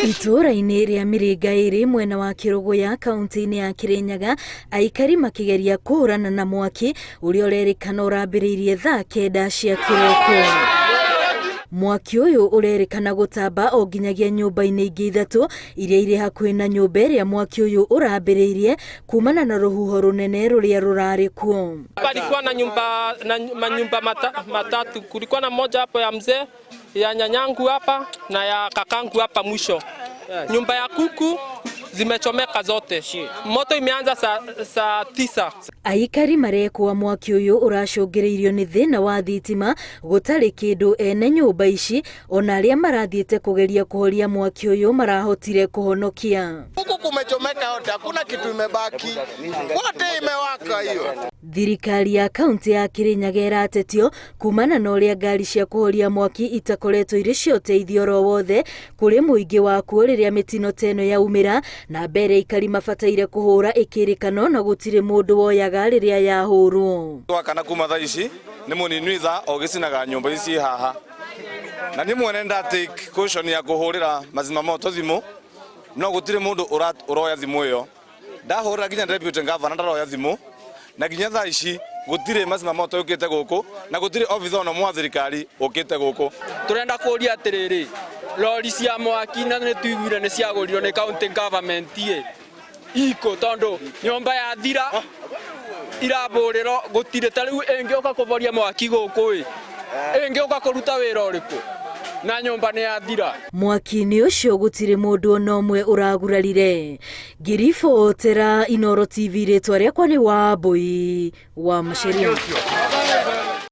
Itũũra-inĩ rĩa Mĩrĩnga ĩrĩ mwena wa Kĩrũgũya kaunti-inĩ ya Kĩrĩnyaga, aikari makĩgeria kũhũrana na mwaki ũrĩa ũrerĩkana ũrambĩrĩirie thaa kenda cia kĩroko. Mwaki ũyũ ũrerĩkana gũtamba o nginyagia nyũmba-inĩ ingĩ ithatũ iria irĩ hakuhĩ na nyũmba ĩrĩa mwaki ũyũ ũrambĩrĩirie kumana na rũhuho rũnene rũrĩa rũrarĩ kuo. Palikuwa na nyumba na manyumba matatu, kulikuwa na moja hapo ya mzee ya nyanyangu hapa na ya kakangu hapa mwisho. Nyumba ya kuku zimechomeka zote. Moto imeanza saa 9. Aikari marekwa mwaki ũyũ ũracũngĩrĩirio nĩ thĩna wa thitima gũtarĩ kĩndũ ene nyũmba ici ona arĩa marathiĩte kũgeria kũhoria mwaki ũyũ marahotire kũhonokia. Huku kumechomeka yote, hakuna kitu imebaki, wote imewaka hiyo. Thirikari ya kaunti ya Kirinyaga ĩratetio kumana na ũrĩa ngari cia kũhoria mwaki itakoretwo irĩ cia ũteithio oro wothe kũrĩ mũingĩ wakuo rĩrĩa mĩtino ta ĩno yaumĩra, na mbere aikari mabataire kũhũra ĩkĩrĩkano na gũtirĩ mũndũ woyaga rĩrĩa yahũrwo. Twakana kuma thaa ici nĩ mũnini ithaa o gĩcinaga nyũmba ici haha, na niĩ mwene nda take caution ya kũhũrĩra mazima moto thimũ, no gũtirĩ mũndũ ũroya thimũ ĩyo. Ndahũrĩra nginya deputy governor ndaroya thimũ, na nginya thaa ici gũtirĩ mazima moto yũkĩte gũkũ, na gũtirĩ officer ona ũmwe wa thirikari ũkĩte gũkũ. Tũrenda kũria atĩrĩrĩ, lori cia mwaki na nĩ tuiguire nĩ ciagũrirwo nĩ county government ĩ iko, tondũ nyũmba yathira irabũrĩrwo gũtirĩ, ta rĩu ĩngĩũka kũboria mwaki gũkũ ĩ, ĩngĩũka kũruta wĩra ũrĩkũ na nyũmba nĩ yathira. Mwaki-inĩ ũcio gũtirĩ mũndũ ona ũmwe ũragurarire. Ngĩribotera Inooro TV rĩtwa rĩakwa nĩ Wambũi wa Macharia.